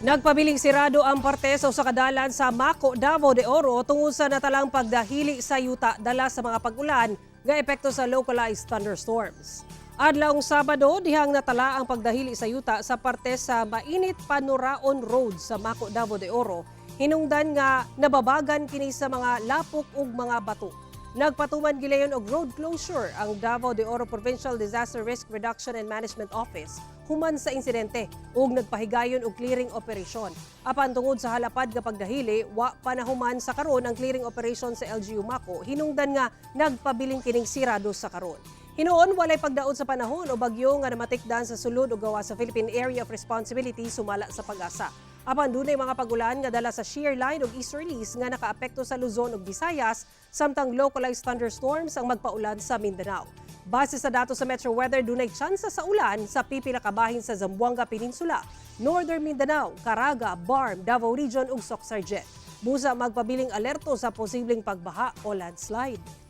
Nagpabiling sirado ang parte sa usa ka dalan sa Maco, Davao de Oro tungod sa natalang pagdahili sa yuta dala sa mga pag-ulan nga epekto sa localized thunderstorms. Adlawng Sabado, dihang natala ang pagdahili sa yuta sa parte sa Mainit Panuraon Road sa Maco, Davao de Oro. Hinungdan nga nababagan kini sa mga lapok ug mga bato. Nagpatuman gilayon og road closure ang Davao de Oro Provincial Disaster Risk Reduction and Management Office human sa insidente ug nagpahigayon og clearing operation. Apan tungod sa halapad nga pagdahili, wa pa nahuman sa karon ang clearing operation sa LGU Maco. Hinungdan nga nagpabiling kining sirado sa karon. Hinuon walay pagdaot sa panahon o bagyo nga namatikdan sa sulod o gawas sa Philippine Area of Responsibility, sumala sa PAGASA. Apan dunay mga pagulan nga dala sa shear line ug easterlies nga nakaapekto sa Luzon ug Visayas, samtang localized thunderstorms ang magpaulan sa Mindanao. Base sa datos sa Metro Weather, dunay tsansa sa ulan sa pipila ka bahin sa Zamboanga Peninsula, Northern Mindanao, Caraga, BARMM, Davao Region ug Soccsksargen. Busa magpabiling alerto sa posibleng pagbaha o landslide.